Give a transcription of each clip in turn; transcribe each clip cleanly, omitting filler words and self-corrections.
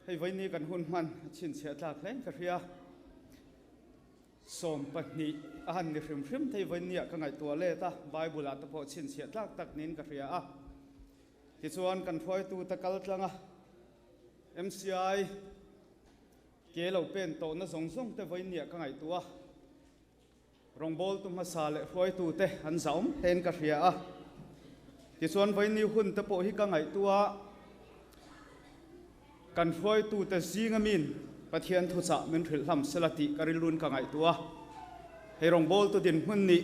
Hei vawiini kan hun hman a chhinchhiah tlak hle in ka hria. 20 a han ni hrim hrim thei vawiini ah ka ngaihtuah let a, Bible ah te pawh chhinchhiah tlak tak niin ka hria a. Tichuan kan hruaitute kal tlang a, MCI ke lo pen tawhna zawng zawng te vawiini ah ka ngaihtuah a. Rawngbawltu hmasa leh hruaitute an zah awm hlein ka hria a, tichuan vawiini hun te pawh hi ka ngaihtuah a, kan hruaitute zinga min Pathian thuchah min hrilh hlam sela tih ka rilruin ka ngaihtuah a, hei rawngbawltu dinhmun nih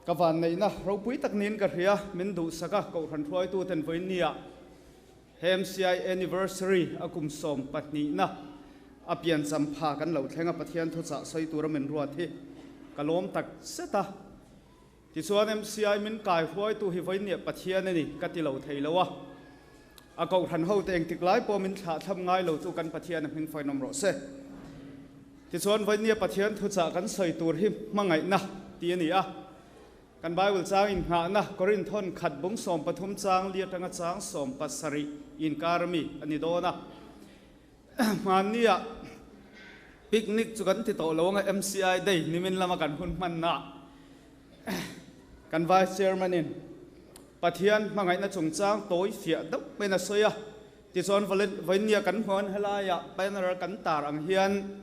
ka vanneihna ropui tak niin ka hria, min duhsak a, Kohhran hruaituten vawiini-ah He MCI Anniversary a kum 12na a piancham pha kan lo thleng a, Pathian thuchah sawi tura min ruat hi ka lawm tak zet a. Tichuan MCI min kai hruaitu hi vawinia Pathian a ni ka ti lo thei lo a, a kohhran hote engtik lai pawh min thlah thlam ngai lo chu kan Pathian a hming fainawm rawh se. Tichuan vawinia Pathian thuchah kan sawi tur hi hmangaihna tih a ni a. Kan Bible chang innghahna Korinthon khat bung 13 chang li atanga chang 17 inkar ami a ni dawn a. Hmannia picnic chu kan ti tawh lo anga MCI Day nimin lama kan hun hmanna kan Vice Chairman in Pathian hmangaihna chungchang tawi fiah deuh maiin a sawi a. Tichuan vawinia kan hmuan helaiah banner kan tar ang hian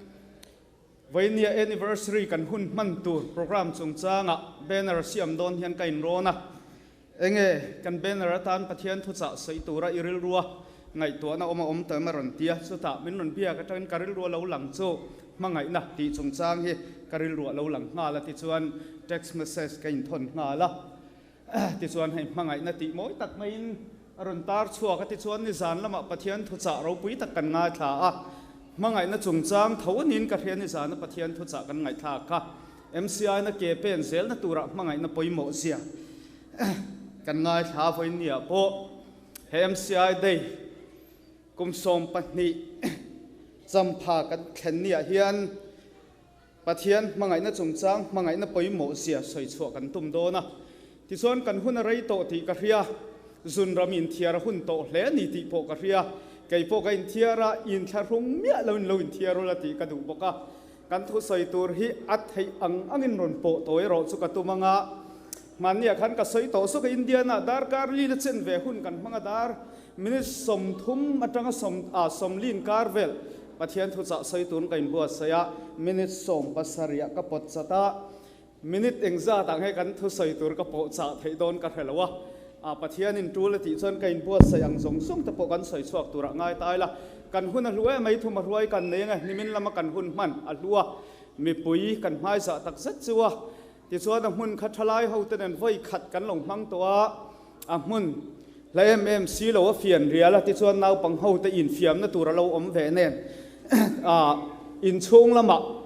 Vawinia anniversary kan hun hman tur program chungchangah banner siam dawn hian ka inrawn a. Enge kan banner atan Pathian thuchah sawi tura i rilrua ngaihtuahna awm a awm tawh em a rawn ti a, chutah min rawn biak atangin ka rilrua lo lang chu hmangaihna tih chungchang hi ka rilruah lo lang nghal a tichuan text message ka inthawn nghal a. Tichuan hei hmangaihna tih mawi tak maiin a rawn tar chhuak a, tichuan nizan lamah Pathian thuchah ropui tak kan ngaithla a, hmangaihna chungchang tho aniin ka hria nizana Pathian thuchah kan ngaihthlak kha MCI na ke pen zelna turah hmangaihna pawimawh zia kan ngaithla a, vawiinniah pawh he MCI Day kum 12 champha kan thlen niah hian Pathian hmangaihna chungchang hmangaihna pawimawh zia sawi chhuah kan tum dawn a, tichuan kan hun a rei tawh tih ka hria, zun ram inthiar a hun tawh hle a ni tih pawh ka hria, kei pawh ka inthiar a, inthlahrung miah loin lo inthiar ula tih ka duh bawk a, kan thusawi tur hi a theih ang angin rawn pawh tawi erawh chu ka tum ang a, hmanniah khan ka sawi tawh sawk a, Indiana darkar lila chen ve hun kan hmang a, dar minute 30 atanga sawm ah sawmlin kar vel Pathian thuchah sawi tun ka inbuatsaih a, minute 17 ah ka pawt chat a, minute engzat ang he kan thusawi tur ka pawh chah theih dawn ka hre lo a, ah Pathianin tul a tih chuan ka inbuatsaih ang zawng zawng te pawh kan sawi chhuak turah ngai ta ila, kan hun a hlu em mai thum a hruai kan nei ange, nimin lama kan hun hman a hlu a, mipui kan hmaizah tak zet chu a, tichuan a hmun kha thalai ho te nen vawi khat kan lo hmang tawh a, A hmun hla em em si lo a fian rial a, tichuan naupang ho te infiamna tur a lo awm ve nen ah inchhung lamah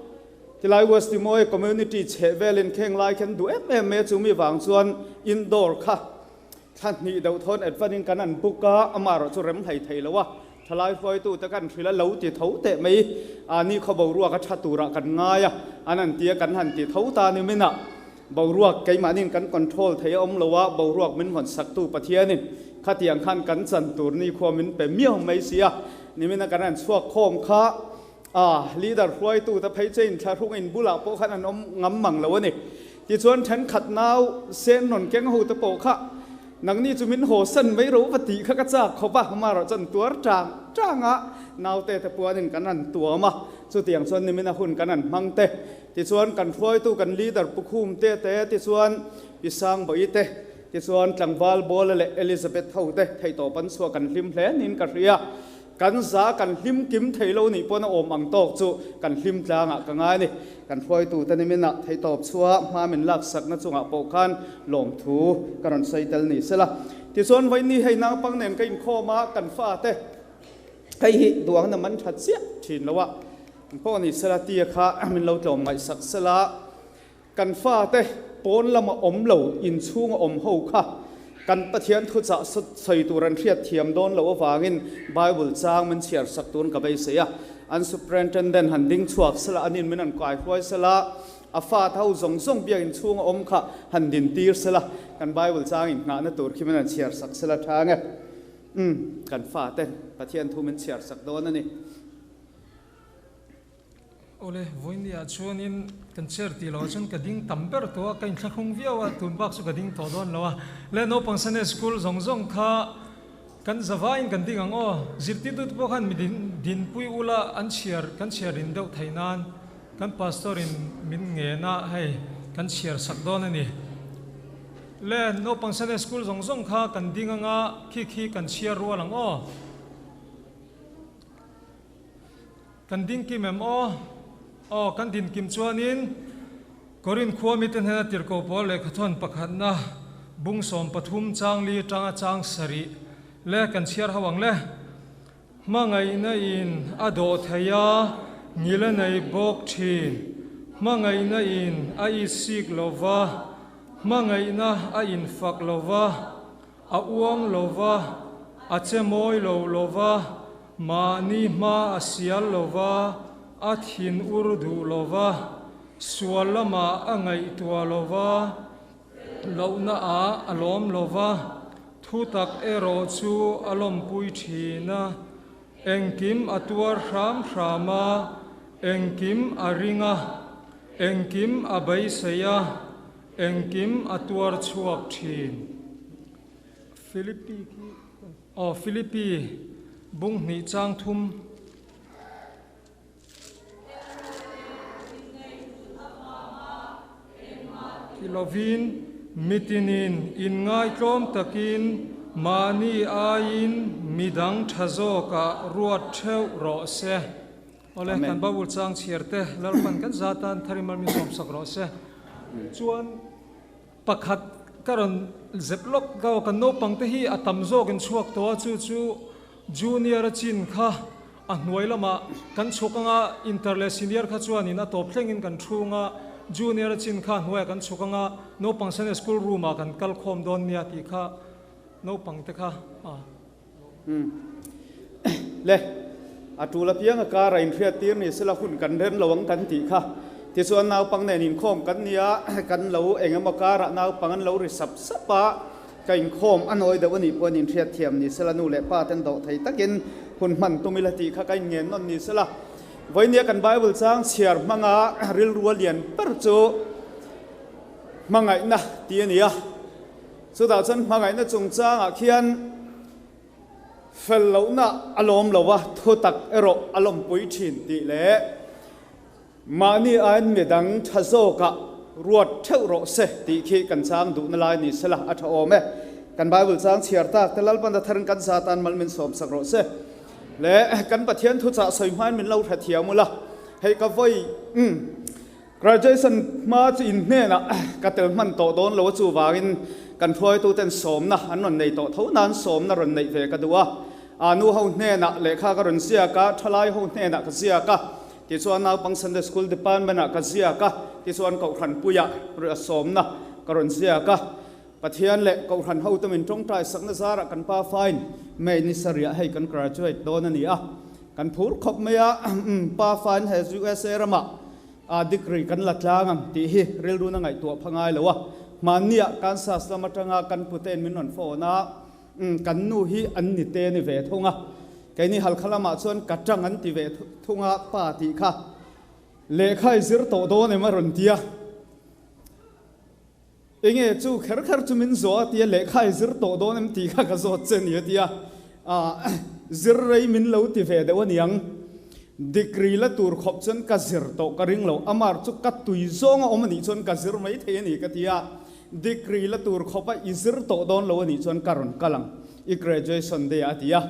tilai West Timor community chheh velin kheng lai khen duh em em mai a, chumi vang chuan indoor kha thla hnih deuh thawn advance in kan an book a, amaherawh chu rem hlei thei lo a, thalai hruaitu te kan hrilh a lo ti tho teh mai a, nikhaw boruak a tha turah kan ngai a, an han ti a kan han ti tho ta ni minah. Boruak keimahniin kan control thei a awm lo a, boruak min vawn saktu Pathianin khatiang khan kan chan tur nikhua min pe miau mai si a, nimina kan han chhuak khawm kha a leader hruaitu te phei che inthlahrung inbulah pawh khan an awm ngam mang lo a ni. Tichuan thenkhat nau sen rawn keng ho te pawh kha nangni chu min haw san mai ro va tih kha ka chak khawp a, amaherawh chuan tuar tang tang a naute te puanin kan han tuam a, chutiang chuan nimina hun kan han hmang te. Tichuan kan hruaitu kan leader Pu Khum te te, tichuan Pi Sang Bawi te, tichuan Tlangval Bawla leh Elizabeth ho te theihtawp an chhuah kan hlim hle niin ka hria. Kan za kan hlim kim thei lo nih pawn a awm ang tawk chu kan hlim tlangah ka ngai a ni. Kan hruaitu te niminah theihtawp chhuah hma min laksakna chungah pawh khan lawmthu ka rawn sawi tel ni sela. Tichuan vawiin hei naupang nen ka inkhawm a, kan fate hei hi duangna man tha chiah thin lo a. Pawh ni sela tia kha min lo tlawm ngaihsak sela, kan fate pawn lama awm lo inchhunga awm ho kha kan Pathian thuchah sawi tur an hriat thiam dawn loh avangin Bible chang min chhiar sak turin ka beisei a. An Superintendent han ding chhuak sela, an in min han kai hruai sela, a fate ho zawng zawng biak inchhunga awm kha han din tir sela, kan Bible chang inngahna tur khi min han chhiar sak sela tha nge. Umm, kan faten Pathian thu min chhiar sak dawn a ni. Awle, vawinia chuanin kan chair tih loh ah chuan ka ding tam ber tawh a, ka inthlahrung viau a, tun bak chu ka ding tawh dawn lo a. Le naupang Sunday School zawng zawng kha kan zavaiin kan ding ang aw. Zirtirtute pawh khan mi din dinpui ula an chhiar kan chhiar rin deuh theih nan kan pastor in min ngen a, hei kan chhiar sak dawn a ni. Le naupang Sunday School zawng zawng kha kan ding anga khi khi kan chhiar rual ang aw. Kan dingkim em aw? Aw, kan dinkim chuanin Korinth khua mite hnena tirhkoh pawl lehkhathawn pakhatna bung 13 changli atanga chang sarih le kan chhiar ho ang le. Hmangaihna in a dawh thei a, ngil a nei bawk thin. Hmangaihna in a isik lo va, hmangaihna a infak lo va, A uang lo va, a che mawi lo lo va, mahni hma a sial lo va, a thin ur duh lo va, sual lamah a ngaihtuah lo va, lohna ah a lawm lo va, thutak erawh chu a lawmpui thin a, engkim a tuar hram hram a, engkim a ring a, engkim a beisei a, Engkim a tuar chhuak thin. Philippi khi aw Philippi bung hnih chang thum. Ti lovin mitinin inngaitlawm takin mahni aiin midang tha zawkah ruat theuh rawh se. Awle, kan Bible chang chhiar te Lalpan kan za tan thar in mal min sawm sak rawh se. Chuan pakhat ka rawn zep lawk ka aw, kan naupang te hi a tam zawk in chhuak tawh a, chu chu junior a chin kha a hnuai lamah kan chhuk anga inter leh senior kha chuan in a tawp thleng in kan thung a, junior a chin kha a hnuaiah kan chhuk anga naupang Sunday school room ah kan kal khawm dawn nia tih kha naupang te kha a. Umm. Le, a tul apiang a kar a inhriat tir ni sela hun kan rem lo ang kan tih kha. Tichuan naupang nen inkhawm kan nia, kan lo eng emaw karah naupang an lo ri sap sap a, ka inkhawm a nawi deuh a nih pawhin inhriat thiam ni sela nu leh pa ten dawh thei takin hun hman tum ila tih kha ka inngen nawn ni sela. Vawinia kan Bible chang chhiar hmanga rilru a lian ber chu hmangaihna tih a ni a. Chutah chuan hmangaihna chungchangah khian fel lohna a lawm lo a, thutak erawh a lawmpui thin tih leh mahni aiin midang tha zawkah ruat theuh rawh se tih khi kan chang duhna lai ni sela a tha awm e. Kan Bible chang chhiar tak te Lalpan a tharin kan za tan mal min sawmsak rawh se. Le kan Pathian thuchah sawi hmain min lo hre thiam ula, hei ka vawi umm. Graduation hma chu in hnenah ka tel hman tawh dawn lo a, chuvangin kan hruaituten sawmna an rawn nei tawh tho nan sawmna rawn neih ve ka duh a. Aa nu ho hnenah lehkha ka rawn ziak a, thalai ho hnenah ka ziak a, tichuan naupang Sunday School Department-ah ka ziak a, tichuan Kohhran puiah sawmna ka rawn ziak a. Pathian leh Kohhran hote min tawngtai sakna zarah kan pa fain May ni sarih hei kan graduate dawn a ni a, kan phur khawp mai a, pa fain he USA ramah a degree kan la tlang ang tih hi rilruna ngaihtuah pha ngai lo a, hmanniah Kansas lam atanga kan pute'n min rawn phone a, kan nu hi an ni te ni ve thung a, keini Halkha lamah chuan ka tang an ti ve thung a, pa tih kha lehkha i zir tawh dawn em a rawn ti a. Enge chu kher kher chu min zawh a tia lehkha i zir tawh dawn em tih kha ka zawt che ni a tia zir rei min lo ti ve deuh aniang. Degree la tur khawp chuan ka zir tawh ka ring lo, amar chu ka tui zawng a awm anih chuan ka zir mai thei a ni ka ti a, degree la tur khawp a i zir tawh dawn lo anih chuan ka rawn kal ang i graduation day ah a ti a,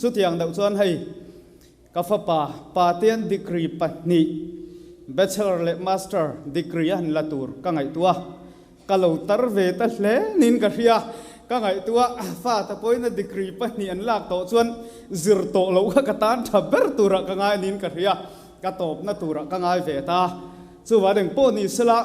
chutiang deuh chuan hei Ka fapa Patean degree pahnih, Bachelor leh Master degree a han la tur ka ngaihtuah a, ka lo tar ve ta hle niin ka hria. Ka ngaihtuah a, fate pawhin a degree pahnih an lak tawh chuan zir tawh loh kha ka tan tha ber turah ka ngai niin ka hria, ka tawpna turah ka ngai ve ta. Chuvang eng pawh ni sela,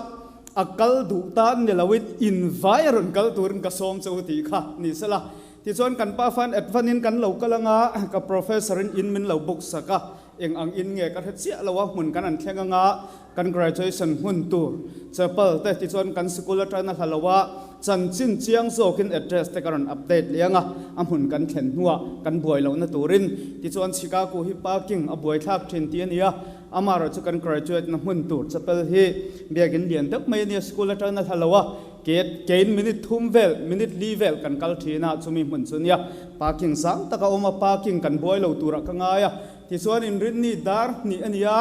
a kal duh tan ni loin invai a rawn kal turin ka sawm che u tih kha ni sela, Tichuan kan pa fan advan in kan lo kal anga ka professor in in min lo book sak a, Eng ang in nge ka hre chiah lo a, hmun kan an thleng anga kan graduation hmun tur chapel te tichuan kan sikul atana hla lo a, chanchin chiang zawkin address te ka rawn update leh anga a hmun kan thlen hnuah kan buai lohna turin tichuan Chicago hi parking a buai thlak thin tih a ni a, amaherawhchu chu kan graduate na hmun tur chapel hi biakin lian deuh mai a nia sikul atana hla lo a, ke kein minute thum vel minute li vel kan kal thin a chumi hmun chu nia parking sang taka awm a parking kan buai lo turah ka ngai a. Tichuan inrinni dar hnih a ni a,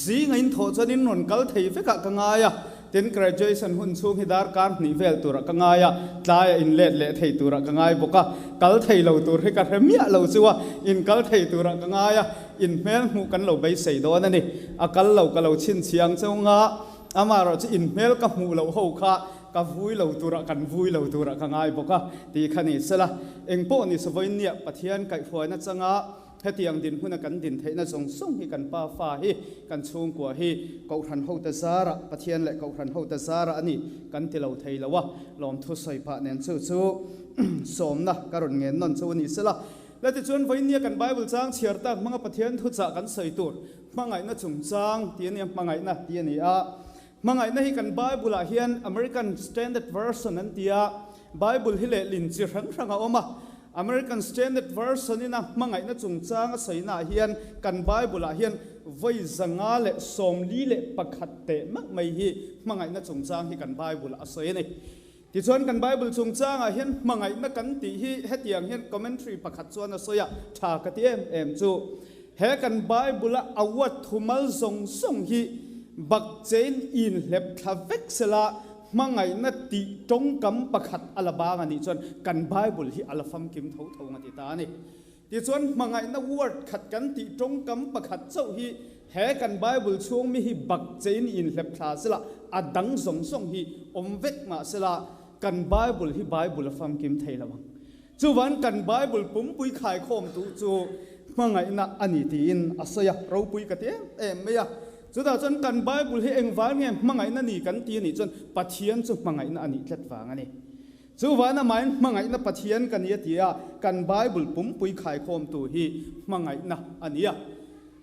zing a inthawh chuan in rawn kal thei vekah ka ngai a, tin graduation hun chhung hi darkar hnih vel turah ka ngai a, tlaiah in let leh thei turah ka ngai bawk a, kal thei lo tur hi ka hre miah lo chu a, in kal thei turah ka ngai a, in hmel hmuh kan lo beisei dawn a ni, a kal lo ka lo chhinchhiang cheu nga, amaherawhchu in hmel ka hmuh loh ho kha ka vui lo turah kan vui lo turah ka ngai bawk a, tih kha ni sela, engpawh ni savawinia Pathian kaihhruaina changa Hetiang dinhmuna kan din theihna zawng zawng hi kan pa fa hi, kan chhungkua hi Kohhran hote zarah, Pathian leh Kohhran hote zarah a ni kan ti lo thei lo a, lawmthu sawi phah nen chu chu sawmna ka rawn ngen nawn chu a ni sela. La tichuan vawinia kan Bible chang chhiar tak hmanga Pathian thuchah kan sawi tur hmangaihna chungchang tih a nia, hmangaihna tih a ni a. Hmangaihna hi kan Bible-ah hian American Standard Version an ti a, Bible hi lehlin chi hrang hrang a awm a. American Standard Version-in a hmangaihna chungchang a sawinaah hian kan Bible-ah hian vawi 541 teh meuh mai hi hmangaihna chungchang hi kan Bible-ah a sawi a ni. Tichuan kan Bible chungchangah hian hmangaihna kan tih hi hetiang hian commentary pakhat chuan a sawi a, tha ka ti em em chu. He kan Bible-a a word thumal zawng zawng hi bakchein inhlep thla vek sela hmangaihna tih tawngkam pakhat a la bang a nih chuan kan Bible hi a la famkim tho tho nga ti ta a ni. Tichuan hmangaihna word khat kan tih tawngkam pakhat chauh hi he kan Bible chhung mi hi bakchein inhlep thla sela a dang zawng zawng hi awm vek mah sela kan Bible hi Bible a famkim thei lo ang. Chuvan kan Bible pumpui khaikhawm tu chu hmangaihna a ni tiin a sawi a, ropui ka ti em em mai a. Chutah chuan kan Bible hi engvai nge hmangaihna ni kan ti a nih chuan Pathian chu hmangaihna a nih tlat vang a ni. Chuvan amahin hmangaihna Pathian ka ni a ti a, kan Bible pumpui khaikhawm tu hi hmangaihna a ni a.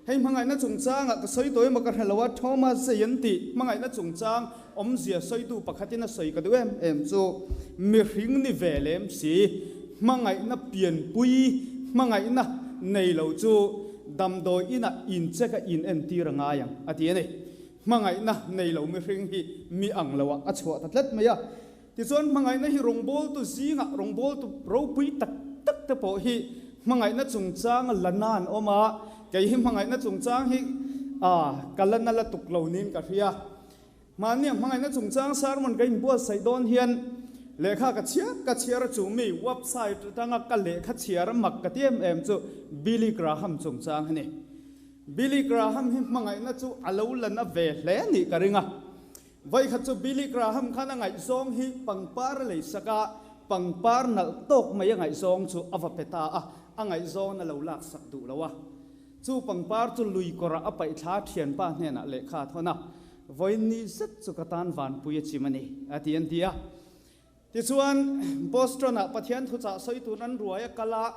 Hei hmangaihna chungchangah ka sawi tawh emaw ka hre lo a, Thomas Zay an tih hmangaihna chungchang awmzia sawitu pakhatin a sawi ka duh em em chu, mihring ni ve lem si, hmangaihna pianpui, hmangaihna nei lo chu damdawi inah incheck a inentir a ngai ang a ti a ni. Hmangaihna nei lo mihring hi mi ang loah a chhuah ta tlat mai a. Tichuan hmangaihna hi rawngbawltu zingah rawngbawltu ropui tak tak te pawh hi hmangaihna chungchang la na an awm a, kei hi hmangaihna chungchang hi ka la na la tuk lo niin ka hria. Mahnia hmangaihna chungchang sermon ka inbuatsaih dawn hian lehkha ka chhiar ka chhiar a chu mi website atanga ka lehkha chhiar a mak ka ti em em chu Billy Graham chungchang a ni. Billy Graham hi hmangaihna chu a lo la na ve hle nih ka ring a. Vawikhat chu Billy Graham khan a ngaihzawng hi pangpar a leisak a, pangpar nalh tawk mai a ngaihzawng chu a va pe ta a, a ngaihzawn a lo laksak duh lo a. Chu pangpar chu lui kawrah a paih thla thianpa hnenah lehkha a thawn a, Vawiin zet chu ka tan vanpui a chim a ni, a ti an ti a. Tichuan, Boston-ah Pathian thuchah sawi tur an ruai a kal a,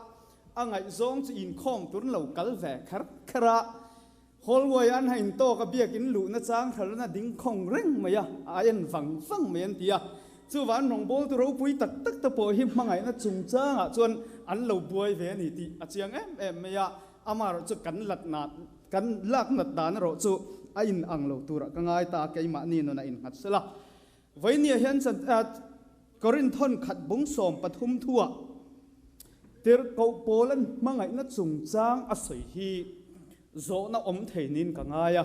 a ngaihzawng chu inkhawm tur an lo kal ve kher kher a. Hallway an ha intawk a biakin luhna chang hral a ding khawng reng mai a, a en vang vang mai an ti a. Chuvan rawngbawltu ropui tak tak te pawh hi hmangaihna chungchangah chuan an lo buai ve a ni tih a chiang em em mai a, amaherawh chu kan lat nat kan lak nat dan erawh chu a in ang lo turah ka ngai ta a, keimahni nun a innghat sela. Vawinia hian Korinthon khat bung 13 thuah Tirhkoh Paula'n hmangaihna chungchang a sawi hi zawhna awm thei niin ka ngai a.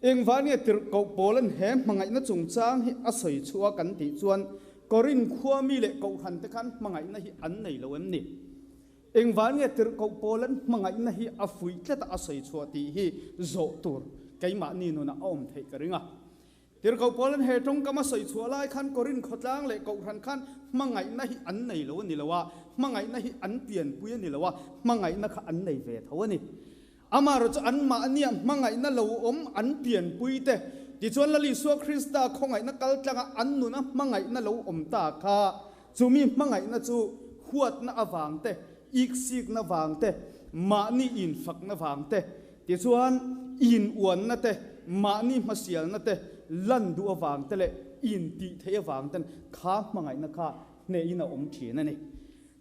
Engvah nge Tirhkoh Paula'n he hmangaihna chungchang hi a sawi chhuah kan tih chuan Korinth khua mi leh Kohhran te khan hmangaihna hi an nei lo em ni? Engvah nge Tirhkoh Paula'n hmangaihna hi a fuih tlat a a sawi chhuah tih hi zawh tur keimahni nunah a awm theih ka ring a. Tirhkoh Paula'n he tawngkam a sawi chhuah lai khan Korinth khawtlang leh Kohhran khan hmangaihna hi an nei lo a ni lo a, hmangaihna hi an pianpui a ni lo a, hmangaihna kha an nei ve tho a ni. Amaherawhchu anmahnia hmangaihna lo awm an pianpui te, tichuan Lal Isua Krista khawngaihna kal tlanga an nuna hmangaihna lo awm ta kha, chumi hmangaihna chu huatna avang te, iksikna vang te, mahni infakna vang te, Tichuan, inuanna te, mahni hmasialna te, lan duh avang te leh intih theih avang ten kha hmangaihna kha hnehin a awm thin a ni.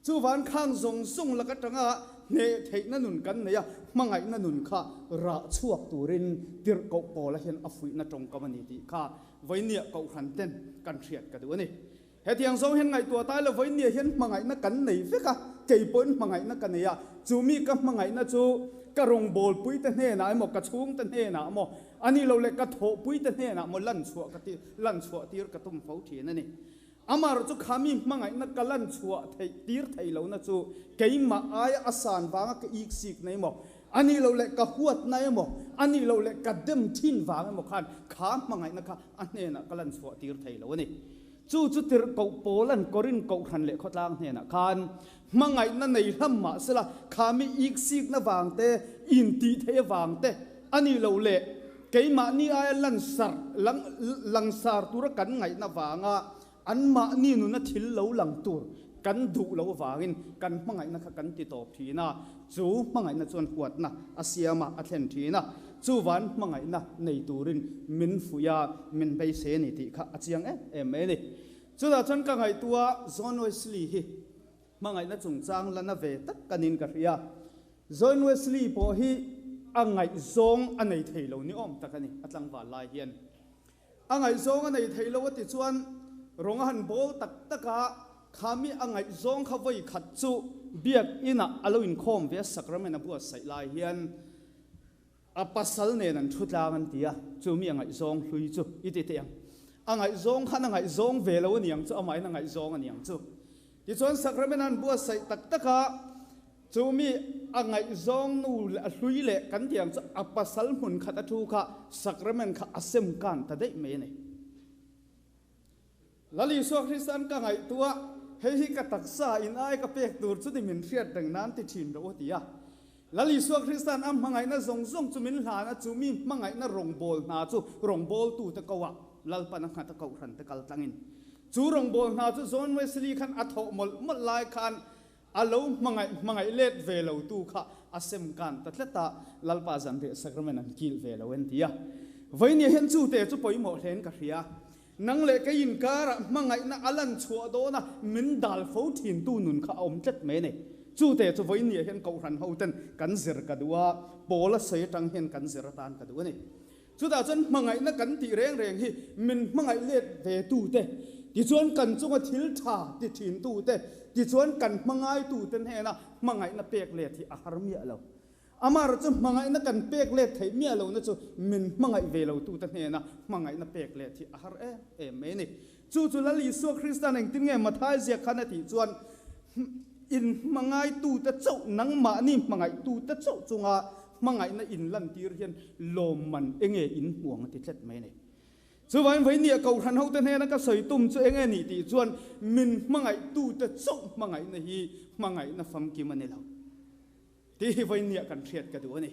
Chuvan khang zawng zawng lak atanga hneh theihna nun kan nei a, hmangaihna nun kha rah chhuak turin tirhkoh Paula hian a fuihna tawngkam a ni tih kha Vawinia Kohhran ten kan hriat ka duh a ni. Hetiang zawng hian ngaihtuah tai lo Vawinia hian hmangaihna kan nei vek a, kei pawhin hmangaihna ka nei a, chu mi ka hmangaihna chu ka rawngbawlpui te hnenah emaw ka chhungte hnenah emaw a nih loh leh ka thawhpui te hnenah emaw lan chhuah ka ti lan chhuah tir ka tum fo thin a ni. Amaherawh chu kha mi hmangaihna ka lan chhuah theih tir thei lohna chu keimah aia a san vanga ka ik sik na emaw, a nih loh leh ka huatna emaw, a nih loh leh ka dem thin vang emaw khan kha hmangaihna kha a hnenah ka lan chhuah tir thei lo a ni. Chu chu tirhkoh Paula'n Korinth kohhran leh khawtlang hnenah khan hmangaihna nei hlam mah sela kha mi ik sikna vang te, intih theih avang te, a nih loh leh keimahni aia lansar langsar tura kan ngaihna vanga anmahni nuna thil lo lang tur kan duh loh avangin kan hmangaihna kha kan ti tawp thin a, chu hmangaihna chuan huatna a siam a, a thlen thin a, chuvan hmangaihna nei turin min fuih a, min beisei a ni tih kha a chiang em em mai a ni. Chutah chuan ka ngaihtuah John Wesley hi Hmangaihna chungchang la na ve tak ka nin ka hria. John Wesley pawh hi a ngaihzawng a nei thei lo ni awm tak a ni, a tlangval lai hian. A ngaihzawng a nei thei lo a ti chuan rawng a han bawl tak tak a, kha mi a ngaihzawng kha vawi khat chu biakinah a lo inkhawm ve a, sacrament a buatsaih lai hian a pasal nen an thu tlang an ti a, chu mi a ngaihzawng hlui chu i ti teh ang. A ngaihzawng khan a ngaihzawng ve lo a niang chu, amahin a ngaihzawng a niang chu. Tichuan sacrament an buatsaih tak tak a, chu mi a ngaihzawng nu leh a hlui leh kan tih ang chu a pasal hmun khat a thu kha sacrament kha a sem kan ta daih mai a ni. Lal Isua Kristan ka ngaihtuah, hei hi ka taksa in ai ka pek tur chu ni min hriat reng nan ti thin rawh u ti a. Lal Isua Kristan a hmangaihna zawng zawng chu min hlan a, chu mi hmangaihna rawngbâwl hna chu rawngbâwltute ko ah Lalpan a nghat a kohhran te kal tlangin. Chu rawngbâwl hna chu John Wesley khan a thawh mawlh mawlh lai khan a lo hmangaih hmangaih let ve lo tu kha a sem kan ta tlat a, Lalpa zanriah sacrament an kil ve lo en ti a. Vawinia hian chu te chu pawimawh hlein ka hria. Nang leh kei inkarah hmangaihna a lan chhuah dawn a, min dal fo thintu nun kha a awm tlat mai a ni. Chu te chu vawinia hian Kohhran hoten kan zir ka duh a, Paula sawi atang hian kan zir atan ka duh a ni. Chutah chuan hmangaihna kan tih reng reng hi min hmangaih let ve tute, tichuan kan chunga thil tha ti thin tute, tichuan kan hmangaitute hnena hmangaihna pek let hi a har miah lo. Amaherawh chu hmangaihna kan pek let theih miah lohna chu min hmangaih ve lo tute hnena hmangaihna pek let hi a har em em mai a ni. Chu chu Lal Isua Krista'n engtin nge Mathai ziak khan a tih chuan, In hmangaitute chauh, nangmahni hmangaihtute chauh chunga hmangaihna in lantir hian lawmman enge in hmu ang a ti tlat mai a ni. Chuvangin vawinia Kohhran hote hnena ka sawi tum chu enge ni tih chuan min hmangaihtute chauh hmangaihna hi hmangaihna famkim a ni lo tih hi vawinia kan hriat ka duh a ni.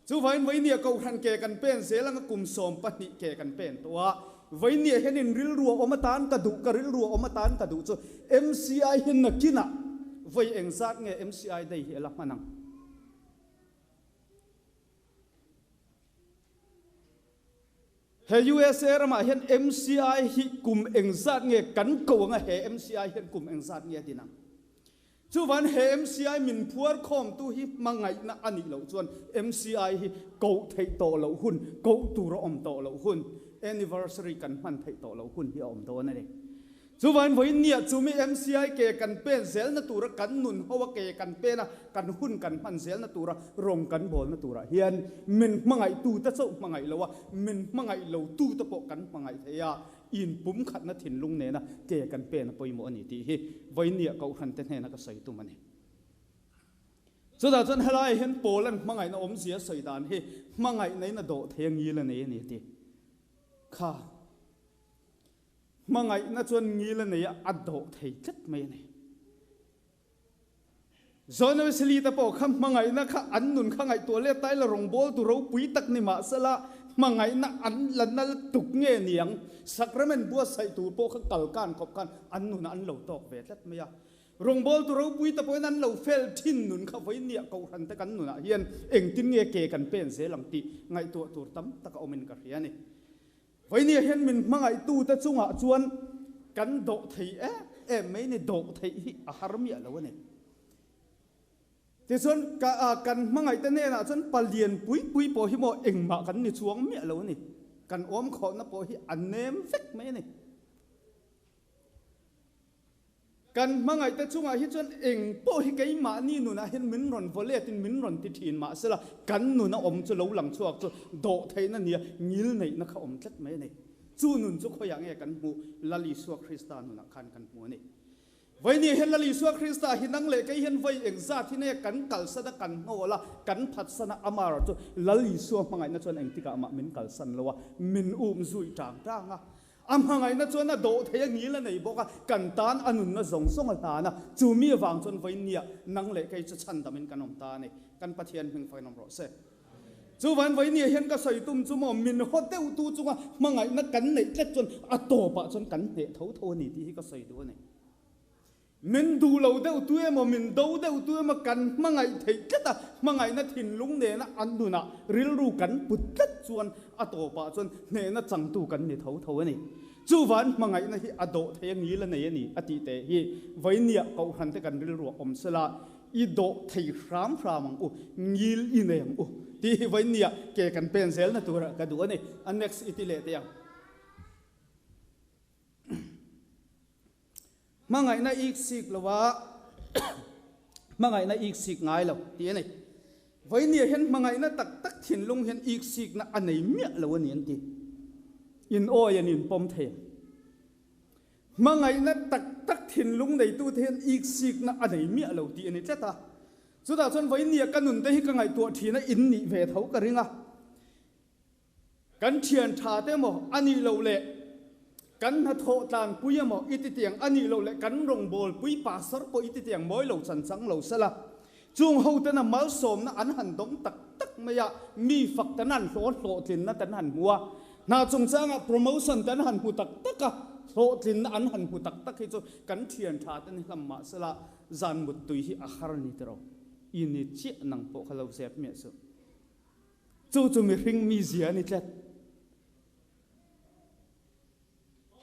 Chuvangin vawinia Kohhran ke kan pen zel anga kum 12 ke kan pen tawh a, vawinia hianin rilru a awm atan ka duh, ka rilru a awm atan ka duh chu MCI hi nakinah vawi engzat nge MCI day hi a la hman ang? He USA ramah hian MCI hi kum engzat nge kan ko anga he MCI hian kum engzat nge a din ang? Chuvan he MCI min phuar khawmtu hi hmangaihna a nih loh chuan MCI hi koh theih tawh loh hun, koh tur a awm tawh loh hun, anniversary kan hman theih tawh loh hun hi a awm dawn a ni. Chuvain vawiin nia chumi MCI ke kan pen zelna tura kan nun ho a ke kan pen a, kan hun kan hman zelna tura rawng kan bawlna turah hian min hmangaihtute chauh hmangaih lo a, min hmangaih lotute pawh kan hmangaih thei a, inpumkhatna thinlung nena ke kan pen a pawimawh a ni tih hi vawiin nia Kohhrante hnena ka sawi tum a ni. Chutah chuan helaiah hian Paula'n hmangaihna awmzia sawi dan hi hmangaihna in a dawh thei a ngil a nei a ni a ti. Kha. Hmangaihna chuan ngil a nei a, a dawh thei tlat mai a ni. John Wesley te pawh kha hmangaihna kha an nun kha ngaihtuah let ta ila rawngbawltu ropui tak ni mahsela hmangaihna an la nal tuk nge niang sacrament buatsaih tur pawh kha kal kan khawp khan an nunah an lo tawk ve tlat mai a. Rawngbawltu ropui te pawhin an lo fel thin nun kha vawinia Kohhran te kan nunah hian engtin nge ke kan pen zel ang tih ngaihtuah tur tam tak a awmin ka hria a ni. Vawinia hian min hmangaihtute chungah chuan kan dawh thei em em mai ni, dawh theih hi a har miah lo a ni. Tichuan kan hmangaihte hnenah chuan palian pui pui pawh hi maw engmah kan ni chuang miah lo a ni. Kan awm khawhna pawh hi a nem vek mai a ni. Kan hmangaihte chungah hi chuan eng pawh hi keimahni nunah hian min rawn vaw letin min rawn ti thin mahsela kan nuna awm chu lo lang chhuak chu dawh theihna nia ngil neihna kha awm tlat mai a ni. Chu nun chu khawiah nge kan hmuh? Lal Isua Krista nunah khan kan hmu a ni. Vawinia hian Lal Isua Krista hi nang leh kei hian vawi engzat hi nge kan kalsan a, kan hnawl a, kan phatsan a, amarawh chu Lal Isua hmangaihna chuan engtikah mah min kalsan lo a, min um zui tang tang a. A hmangaihna chuan a dawh thei a ngil a nei bawk a, kan tan a nunna zawng zawng a hlan a, chu mi avang chuan vawinia nang leh kei chu chhandamin kan awm ta a ni. Kan Pathian hming fakin awm rawh se. Chuvan vawinia hian ka sawi tum chu maw min haw deuhtu chunga hmangaihna kan neih tlat chuan a tawpah chuan kan hneh tho tho a ni tih hi ka sawi duh a ni. Min duh lo deuh tu emaw, min do deuh tu emaw kan hmangaih theih tlat a, hmangaihna thinlung nena an nunah rilru kan put tlat chuan a tawpah chuan hnehna changtu kan ni tho tho a ni. Chuvan hmangaihna hi a dawh thei a ngil a nei a ni a tih teh hi Vawinia Kohhran te kan rilruah awm sela i dawh thei hram hram ang u, ngil i nei ang u tih hi Vawinia ke kan pen zelna turah ka duh a ni. A next i ti leh teh ang. Hmangaihna ik sik lo a, hmangaihna ik sik ngai lo tih a ni. Vawinia hian hmangaihna tak tak thinlung hian ik sikna a nei miah lo a ni an ti. In awi an inpawm thei ang. Hmangaihna tak tak thinlung neitute hian ik sikna a nei miah lo tih a ni tlat a. Chutah chuan vawinia ka nunte hi ka ngaihtuah thin a, in nih ve tho ka ring a. Kan thian tha te emaw a nih loh leh kan hnathawh tlanpui emaw i ti tiang a nih loh leh kan rawngbawlpui pastor pawh i ti tiang mawi lo chan chang lo sela, chung hotena malsawmna an han dawng tak tak mai a, mi fak kan han hlawh hlawhtlinna kan han hmu a, hna chungchangah promotion kan han hmu tak tak a, hlawhtlinna an han hmu tak tak hi chu kan thian tha te ni hlam mah sela zan muttui hi a har a ni tiraw? I ni chiah nang pawh kha lo zep miah suh. Chu chu mihring mizia a ni tlat.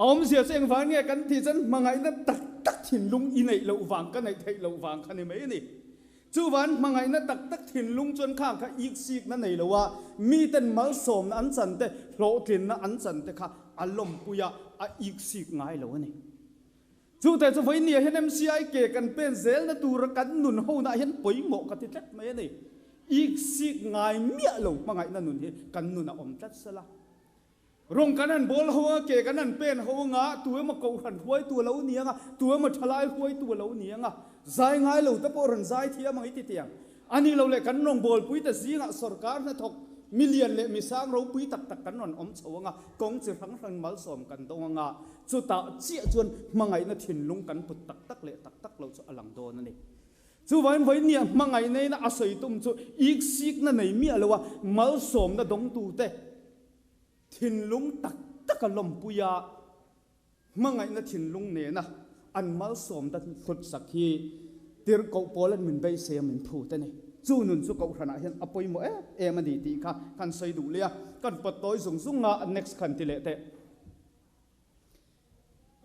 A awmzia chu engvang nge kan tih chuan hmangaihna tak tak thinlung i neih loh vang ka neih theih loh vang kha ni mai a ni. Chuvan hmangaihna tak tak thinlung chuan khang kha iksikna nei lo a, miten malsawmna an chan te, hlawhtlinna an chan te kha a lawmpui a, a iksik ngai lo a ni. Chute chu vawinia hian MCI ke kan pen zelna tura kan nun honah hian pawimawh ka ti tlat mai a ni. Iksik ngai miah lo hmangaihna nun hi kan nun a awm tlat sela. Rawng kan han bawl ho anga, ke kan han pen ho anga, tu emaw kohhran hruaitu a lo ni anga, tu emaw thalai hruaitu a lo ni anga, zai ngai lo te pawh rawn zai thiam ang i ti tiang. A nih lo leh kan rawngbawlpui te zingah sorkar hnathawk milian leh misang ropui tak tak kan rawn awm chho anga, kawng chi hrang hrang malsawm kan dawng anga, chutah chiah chuan hmangaihna thinlung kan put tak tak leh tak tak lo chu a lang dawn a ni. Chuvain vawinia hmangaihna ina a sawi tum chu iksikna nei miah lo a, malsawmna dawngtute thinlung tak taka lawmpui a, hmangaihna thinlung nena an malsawmna hlutsak hi tirhkoh pawl an min beisei a min phut a ni. Chu nun chu Kohhranah hian a pawimawh em em a ni tih kha kan sawi duh leh a, kan pawt tawi zung zung a, next khan ti leh teh.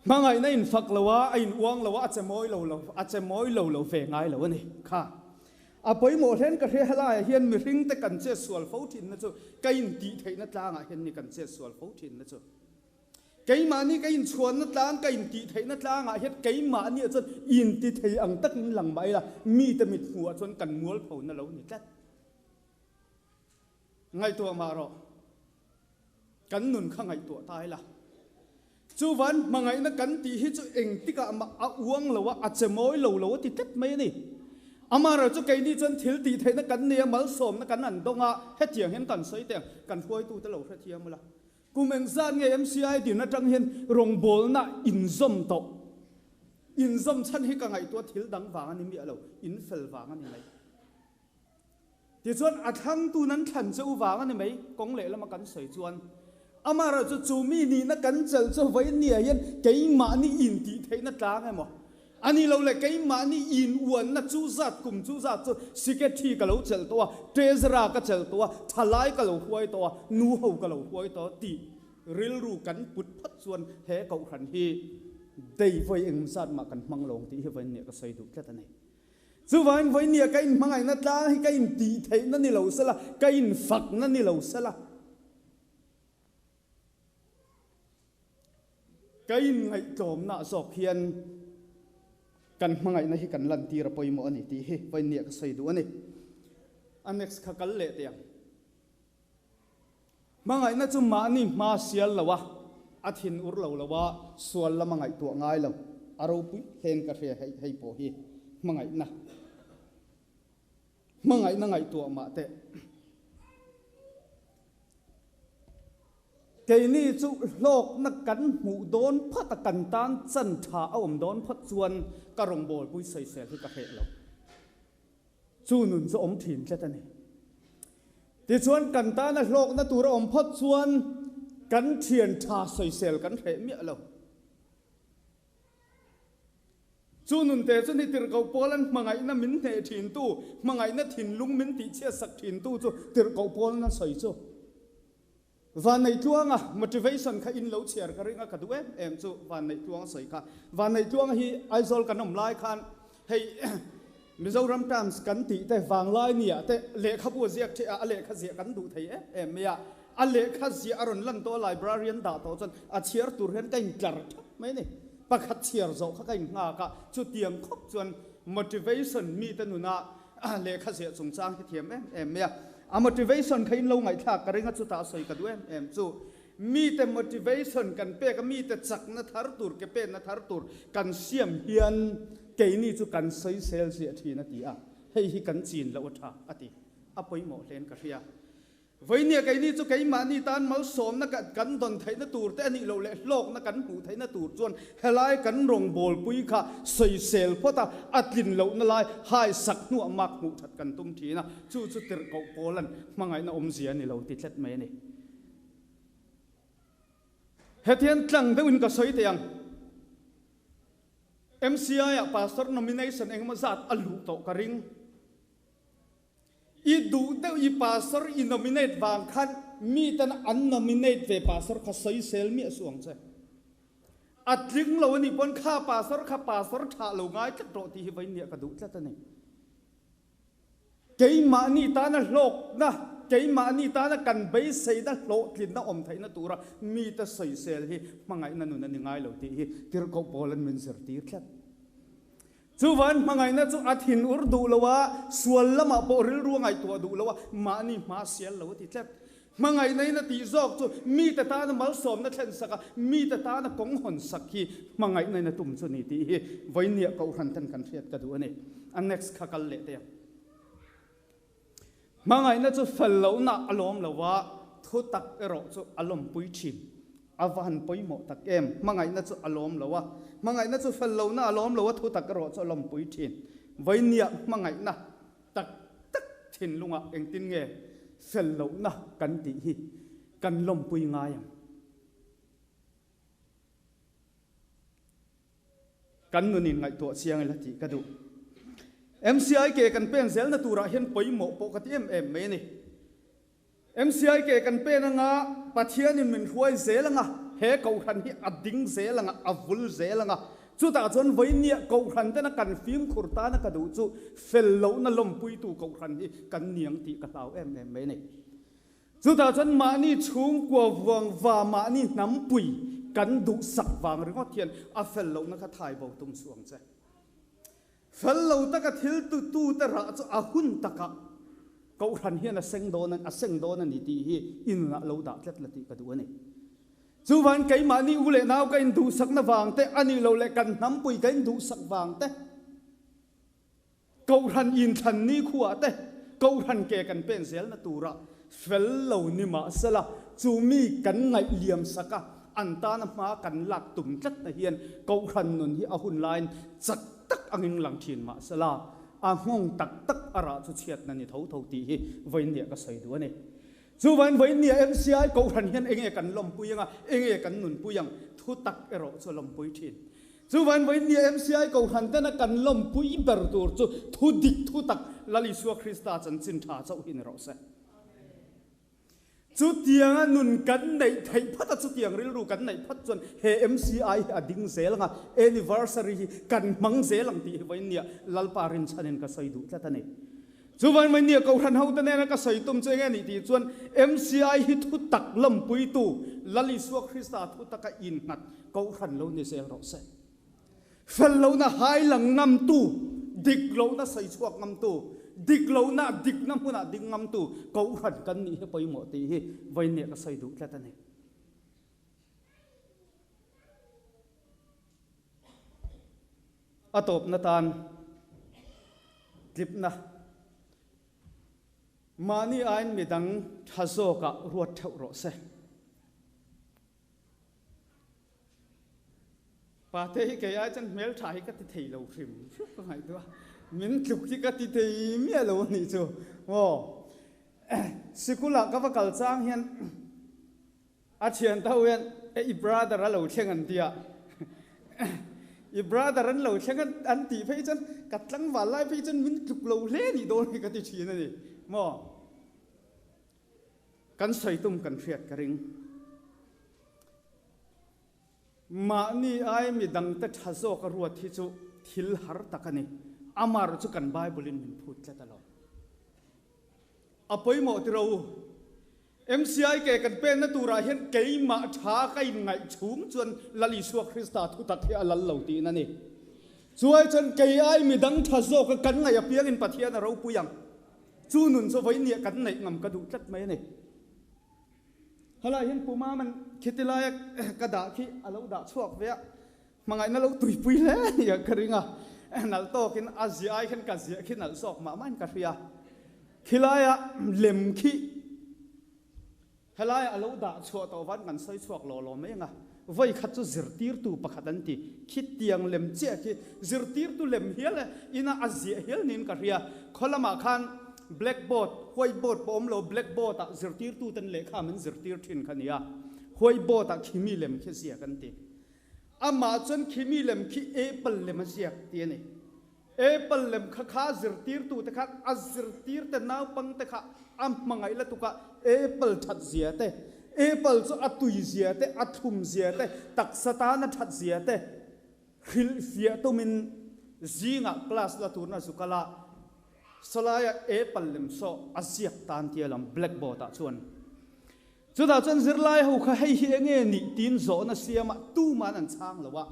Hmangaihna in fak lo a, a in uang lo a, a che mawi lo lo, a che mawi lo lo ve ngai lo a ni. Kha a pawimawh hlen ka hria helaiah hian mihring te kan chet sual fo thinna chu ka in tih theihna tlangah hian ni kan chet sual fo thinna chu. Keimahni ka inchhuanna tlang, ka in tih theihna tlangah hian keimahniah chuan in ti thei ang takin lang mah ila mite mit hmuhah chuan kan mualphona lo ni tlat. Ngaihtuah mah rawh. Kan nun kha ngaihtuah ta ila. Chuvan hmangaihna kan tih hi chu engtikah mah a uang lo a, a che mawi lo lo a ti tlat mai a ni. Amaherawhchu keini chuan thil tih theihna kan nei a, malsawmna kan han dawng a, hetiang hian kan sawi teh ang, kan hruaitute lo hrethiam ula. Kum engzat nge MCI din atang hian rawngbawlna inzawm tawh? Inzawm chhan hi ka ngaihtuah thil dang vang a ni miah lo, infel vang a ni mai. Tichuan, a thlangtu nan thlan che u vang a ni mai, kawng lehlama kan sawi chuan. Amaherawhchu chu mi nihna kan chelh chu vawinia hian keimahni intih theihna tlang emaw? A ni lo le keimahni in uanna chu zat kum chu zat chu secretary ka lo chelh tawh a, treasurer ka chelh tawh a, thalai ka lo hruai tawh a, nu ho ka lo hruai tawh a tih rilru kan put phawt chuan he kohhran hi dei vawi eng zat mah kan hmang lo ang tih hi vawiin nia ka sawi duh tlat a ni. Chuvangin vawiin nia ka inhmangaihna tlang hi ka intih theihna ni lo sela, ka infakna ni lo sela, Ka inngaihtlawmna zawk hian kan hmangaihna hi kan lantir a pawimawh a ni tih hi vawiinniah ka sawi duh a ni. A next kha kal leh teh ang. Hmangaihna chu mahni hma sial lo a, a thin ur lo lo a, sual lama ngaihtuah ngai lo. A ropui hlen ka hria hei hei pawh hi hmangaihna. Hmangaihna ngaihtuah mah teh. Keini chu hlawkna kan hmuh dawn phawt a, kan tan chan tha a awm dawn phawt chuan ka rawngbawlpui sawisel hi ka hreh lo. Chu nun chu awm thin tlat a ni. Tichuan kan tana hlawkna tur a awm phawt chuan kan thian tha sawisel kan hreh miah lo. Chu nunte chu ni tirhkoh Paulan hmangaihna min hneh thintu, hmangaihna thinlung min tihchhiatsak thintu chu tirhkoh Paulan a sawi chu. Vanneihtluanga motivation kha in lo chhiar ka ring a, ka duh em em chu Vanneihtluanga sawi kha. Vanneihtluanga hi Aizawl kan awm lai khan hei Mizoram Times kan tih te vanglai nia te lehkhabu a ziak ṭheh a, a lehkha ziah kan duh thei em em mai a. A lehkha ziah a rawn lan tawh a, librarian dah tawh chuan a chhiar tur hian ka intlar ṭhap mai a ni. Pakhat chhiar zawh kha ka innghak a, chutiang khawp chuan motivation mite nuna lehkha ziah chungchang hi thiam em em mai a. A motivation kha in lo ngaihthlak ka ring a, chutah sawi ka duh em em chu mite motivation kan pek a, mite chakna thar tur, ke penna thar tur kan siam hian keini chu kan sawisel ziah thin a ti a, hei hi kan chin loh a tha a ti. A pawimawh hlein ka hria. Vawinia keini chu keimahni tan malsawmna kan dawn theihna tur te a nih loh leh hlawkna kan hmuh theihna tur chuan helai kan rawngbawlpui kha sawisel phawt a, a tlin lohna lai haisak hnuah mak hmuh that kan tum thin a, chu chu tirhkoh Paulan hmangaihna awmzia a ni lo ti tlat mai a ni. Hetiang tlang deuhin ka sawi teh ang. MCI-ah Pastor nomination engemaw zat a luh tawh ka ring. I duh deuh i pastor i nominate vang khan mi ten an nominate ve pastor kha sawisel miah suh ang che. A tling lo a nih pawn kha pastor kha pastor tha lo ngai tlat rawh tih hi vawiin ka duh tlat a ni. Keimahni tana hlawkna, keimahni tana kan beiseina hlawhtlinna awm theihna tura mite sawisel hi hmangaihna nun a ni ngai lo tih hi Tirhkoh Paul-a'n min zirtir tlat. Chuvan hmangaihna chu a thin ur duh lo a, sual lamah pawh rilru a ngaihtuah duh lo a, mahni hma sial lo a ti tlat. Hmangaihna in a tih zawk chu mite tana malsawmna thlen sak a, mite tana kawng hawn sak hi hmangaihna in a tum chu ni tih hi vawinia Kohhran ten kan hriat ka duh a ni. A next kha kal leh teh ang. Hmangaihna chu fel lohna a lawm lo a, thu tak erawh chu a lawmpui thin. A va han pawimawh tak em! Hmangaihna chu a lawm lo a, hmangaihna chu fel lohna a lawm lo a, thu tak erawh chu a lawmpui thin. Vawinia hmangaihna tak tak thinlungah engtin nge fel lohna kan tih hi kan lawmpui ngai ang? Kan nun in ngaihtuah chiang ila tih ka duh. MCI ke kan pen zelna turah hian pawimawh pawh ka ti em em mai a ni. MCI ke kan pen anga Pathianin min hruai zel anga he Kohhran hi a ding zel anga a vul zel anga chutah chuan vawinia Kohhran tena kan fimkhur tana ka duh chu fel lohna lawmpuitu Kohhran hi kan niang tih ka hlau em em mai a ni. Chutah chuan mahni chhungkua vuang va mahni hnampui kan duhsak vang ringawt hian a fel lohna kha thai bo tum suh ang che. Fel lo taka thil tutute rah chu a hun takah Kohhran hian a seng dawn a seng dawn a ni tih hi i nunah lo dah tlat la tih ka duh a ni. Chuvangin keimahni u leh nau ka induhsakna vang te, a nih loh leh kan hnampui ka induhsak vang te, Kohhran inthlan nikhuah te Kohhran ke kan pen zelna tura fel lo ni mahsela chu mi kan ngaih liam sak a, an tana hma kan lak tum tlatna hian Kohhran nun hi a hun laiin chak tak angin lang thin mahsela a nghawng tak tak a rah chu chhiatna ni tho tho tih hi vawiinniah ka sawi duh a ni. Chuvain vawiinniah MCI Kohhran hian enge kan lawmpui anga enge kan nunpui ang thu tak erawh chu a lawmpui thin. Chuvain vawinia MCI Kohhran tena kan lawmpui ber tur chu thu dik thu tak Lal Isua Krista chanchin tha chauh hi ni rawh se. Chutianga nun kan neih theih phat a, chutiang rilru kan neih phat chuan he MCI hi a ding zel ang a, anniversary hi kan hmang zel ang tih hi vawinia Lalpa rinchhanin ka sawi duh tlat a ni. Chuvain vawinia Kohhran hote nena ka sawi tum chu enge nih tih chuan MCI hi thu tak lawmpuitu Lal Isua Krista thu taka innghat Kohhran lo ni zel rawh se. Fel lohna hai lang ngamtu, dik lohna sawi chhuak ngamtu, dik lohna dikna hmunah ding ngamtu Kohhran kan nih hi pawimawh tih hi vawiinniah ka sawi duh tlat a ni. A tawpna tan tlipna mahni aiin midang tha zawkah ruat theuh rawh se. Pate hi kei ai chuan hmel tha hi ka ti thei lo hrim hrim ka ngaihtuah a, min tluk hi ka ti thei miah lo a nih chu maw. Sikul ah ka va kal chang hian a thian tho hian e i brother a lo thleng an ti a, i brother an lo thleng an tih phei chuan ka tlangval lai phei chuan min tluk lo hle nih dawn hi ka ti thin a ni maw. Kan sawi tum kan hriat ka ring. Mahni ai midangte tha zawk a ruat hi chu thil har tak a ni. Amaherawh chu kan Bible in min phut tlat alawm. A pawimawh tiro u. MCI ke kan penna turah hian keimah tha ka inngaih chhung chuan Lal Isua Krista thutak hi a lal lo tiin a ni. Chuai chuan kei ai midang tha zawk a kan ngaih apiangin Pathian a ropui ang. Chu nun chu vawinia kan neih ngam ka duh tlat mai a ni. Helai hian Pu Maman khiti laia ka dah khi a lo dah chhuak ve a, hmangaihna lo tuipui hle a nia ka ring a, nalh tawkin a ziah ai khan ka ziah khi nalh zawk mah mahin ka hria. Khilaia lem khi Helaiah a lo dah chhuah tawh van kan sawi chhuak law law mai ang a, vawi khat chu zirtirtu pakhat an ti. Khitiang lem chiah khi zirtirtu lem hial e, ina a ziah hial niin ka hria. Khaw lamah khan blackboard, whiteboard pawh awm lo, blackboard ah zirtirtu ten lehkha min zirtir thin kha nia. Whiteboard ah khimi lem khi ziak an ti. Amah chuan khimi lem khi apple lem a ziak ti a ni. Apple lem kha kha zirtirtu te khan a zirtir te naupang te kha a hmangaih la tuk a, apple that zia te, apple chu a tui zia te, a thlum zia te, taksa tan a that zia te hrilh fiah tumin zingah class la turna zu kal a, sawlaia apple lem saw a ziak tan tia lam blackboard ah chuan. Chutah chuan zirlai ho kha hei hi enge nih tiin zawhna siamah tuman an chhang lo a.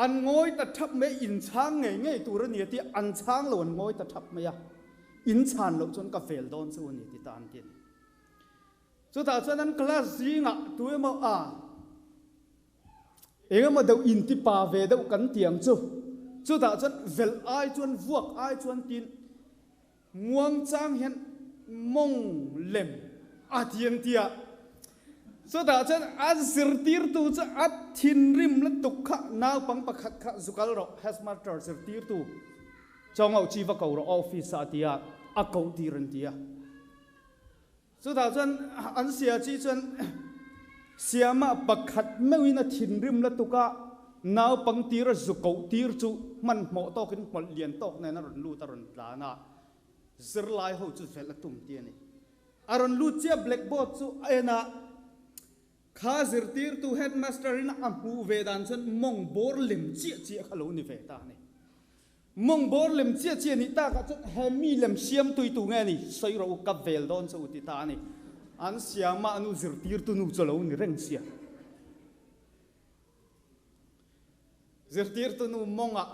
An ngawi ta thap mai, in chhang ngei ngei tur a ni a ti a, an chhang lo an ngawi ta thap mai a, in chhan loh chuan ka vel dawn chu a ni ti ta an ti a ni. Chutah chuan an class zingah tu emaw a eng emaw deuh in ti pa ve deuh kan ti ang chu, chutah chuan velh ai chuan vuak ai chuan tiin Muangchang hian mawng lem a ti an ti a, chutah chuan a zirtirtu chu a thinrim lutuk kha naupang pakhat kha zu kal rawh headmaster zirtirtu Chawngauh chi va ko rawh office ah a ti a, a koh tir an ti a. Chutah chuan an sia chi chuan Siama pakhat meuhin a thinrim lutuk a, naupang tir a zu koh tir chu hmanhmawh tawkin hmawlh lian tawk nen a rawn lut a rawn tlan a, zirlai ho chu velh a tum ti a ni. A rawn lut chiah blackboard chu a en a, kha zirtirtu headmaster in a hmuh ve dan chuan mawng bawr lem chiah chiah kha lo ni ve ta a ni. Mawng bawr lem chiah chiah nih takah chuan he mi lem siam tui tu nge ni? Sawi rawh u, ka vel dawn che u ti ta a ni. An siamah nu zirtirtu nu chu lo ni reng sia. Zirtirtu nu mawngah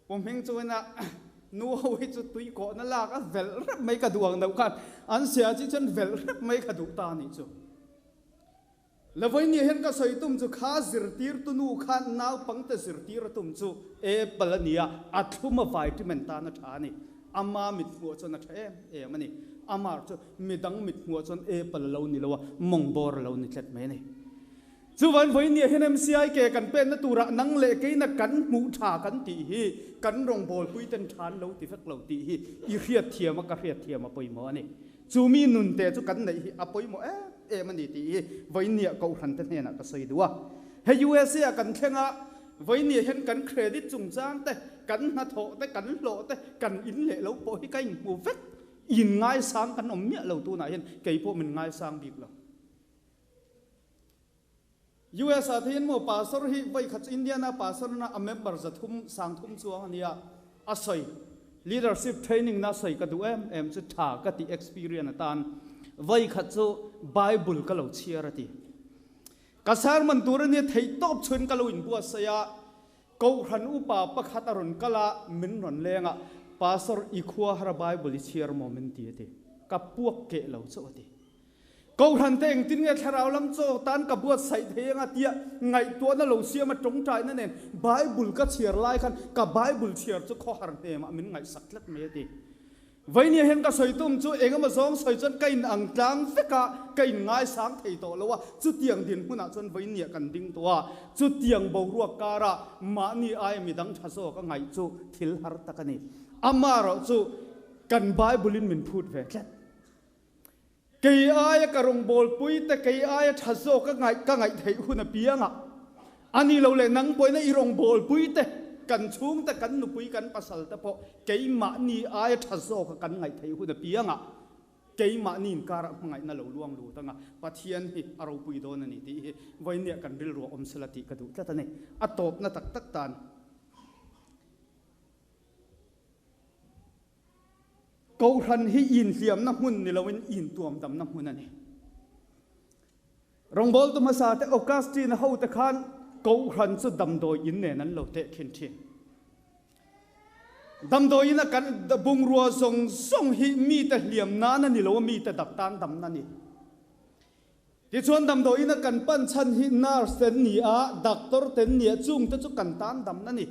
pu hming chuan a nu ho hi chu tui kawhna lak a velh rep mai ka duh ang deuh khan an sia chi chuan velh rep mai ka duh ta a nih chu. Lavoinia hian ka sawi tum chu kha zirtirtu nu khan naupangte zirtir a tum chu apple a ni a, a thlum a vitamin tan a tha a ni. Ama mithmuh chuan a tha em em a ni. Amar chu midang mithmuh chuan apple a lo ni lo a, mawng bawr a lo ni tlet mai a ni. Chuvan vawinia hian MCI ke kan penna turah nang leh keina kan hmuh tha kan tih hi kan rawngbawlpui ten tha an lo ti vek lo tih hi i hriatthiam a ka hriatthiam a pawimawh a ni. Chu mi nunte chu kan neih hi a pawimawh em em a ni tih hi vawinia Kohhrante hnenah ka sawi duh a. Hei USA ah kan thleng a, vawinia hian kan credit chungchang te, kan hnathawh te, kan hlawh te, kan in leh lo pawh hi ka inhmu vek. In ngaisang kan awm miah lo tunah hian kei pawh min ngaisang bik lo. US ah te hian maw pastor hi vawikhat chu Indiana pastor na a member zathum sangthum chuang a nia a sawi leadership training na sawi ka duh em em chu tha ka tih experience atan vawikhat chu Bible ka lo chhiar a ti. Ka sermon tur a nia theih tawp chhuin ka lo inbuatsaih a, Kohhran upa pakhat a rawn kal a, min rawn leng a, Pastor i khua har a Bible i chhiar maw min ti a ti. Ka puak keh lo chauh a ti. Kohhran te engtin nge thlarau lam chaw tan ka buatsaih thei anga tia ngaihtuahna lo siam a tawngtaina nen Bible ka chhiar lai khan ka Bible chhiar chu khawhar hnemah min ngaihsak tlat mai a ti. Vainia hian ka sawi tum chu eng emaw zawng sawi chuan ka in ang tlang vek a, ka in ngaisang thei tawh lo a, chutiang dinhmunah chuan Vainia kan ding tawh a, chutiang boruak karah mahni aia midang tha zawk a ngaih chu thil har tak a ni. Amaherawh chu kan Bible in min phut ve tlat. Kei aia ka rawngbawlpui te, kei aia tha zawk ka ngaih ka ngaih theih hun apiang ah, a ni lo leh nang pawhin i rawngbawlpui te, kan chhung te, kan nupui, kan pasal te pawh keimahni aia tha zawk a kan ngaih theih hun apiang ah, keimahni inkar ah hmangaihna lo luang lut anga Pathian hi a ropui dawn a ni tih hi vawinia kan rilru a awm sela tih ka duh tlat a ni. A tawpna tak tak tan. Kohhran hi inhliamna hmun ni loin intuamdamna hmun a ni. Rawngbawltu hmasa te Augustine hote khan Kohhran chu damdawi in nen an lo tehkhin thin. Damdawi ina kan bungrua zawng zawng hi mite hliam nan a ni lo a, mite dak tan damna a ni. Tichuan damdawi ina kan pan chhan hi nurse ten ni a, doctor ten ni a, chungte chu kan tan damna a ni.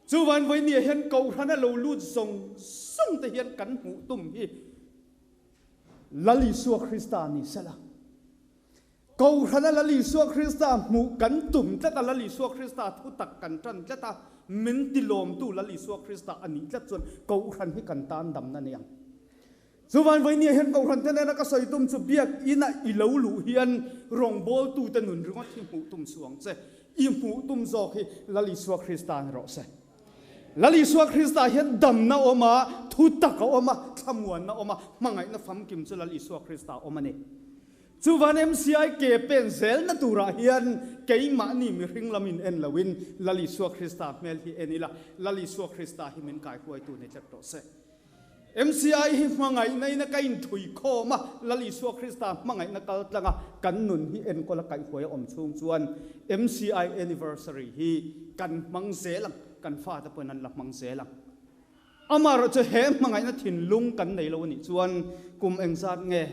Chuvan vawinia hian Kohhran a lo lut zawng zawng te hian kan hmuh tum hi Lal Isua Krista ni sela. Kohhran a Lal Isua Krista hmuh kan tum tlat a, Lal Isua Krista thu tak kan tan tlat a, min tilawmtu Lal Isua Krista a nih tlat chuan Kohhran hi kan tan damna ni ang. Chuvan vawinia hian Kohhran te nena ka sawi tum chu biak ina i lo luh hian rawngbawltute nun ringawt hi hmuh tum suh ang che. I hmuh tum zawk hi Lal Isua Krista ni rawh se. Lal Isua Krista hian damna awm a, thu tak a awm a, thlamuanna awm a, hmangaihna famkim chu Lal Isua Krista awm a ni. Chuvan MCI ke pen zelna turah hian keimahni mihring lamin en loin Lal Isua Krista hmel hi en ila, Lal Isua Krista hi min kaihruaitu ni tlat rawh se. MCI hi hmangaihna in a ka inthui khawm a, Lal Isua Krista hmangaihna kal tlang a kan nun hi enkawl a kaihhuai a awm chhung chuan MCI Anniversary hi kan hmang zel ang, kan fate pawhin an la hmang zel ang. Amaherawh chu he hmangaihna thinlung kan nei lo a nih chuan kum engzat nge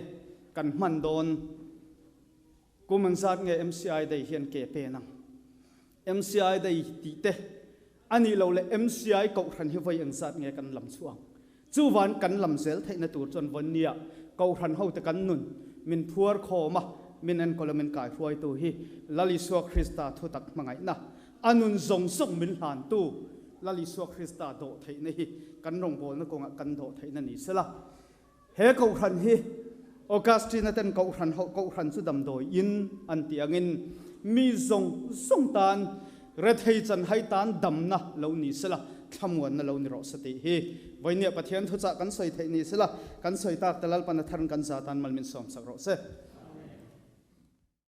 kan hman dawn? Kum engzat nge MCI Day hian ke pen ang? MCI Day tih te a nih loh leh MCI Kohhran hi vawi engzat nge kan lam chhuah ang? Chuvan kan lam zel theihna tur chuan vawinia Kohhran hote kan nun min phuar khawm a, min enkawl a min kaihruaitu hi Lal Isua Krista thutak hmangaihna, a nun zawng zawng min hlantu Lal Isua Krista dawh theihna hi kan rawngbawlna kawngah kan dawh theihna ni sela. He Kohhran hi Augustine-a ten Kohhran ho Kohhran chu damdawi in an tih angin mi zawng zawng tan rethei chanhai tan damna lo ni sela, thlamuanna lo ni rawh se tih hi vawinia Pathian thuchah kan sawi theih ni sela, kan sawi tak te Lalpan a tharin kan za tan mal min sawmsak rawh se.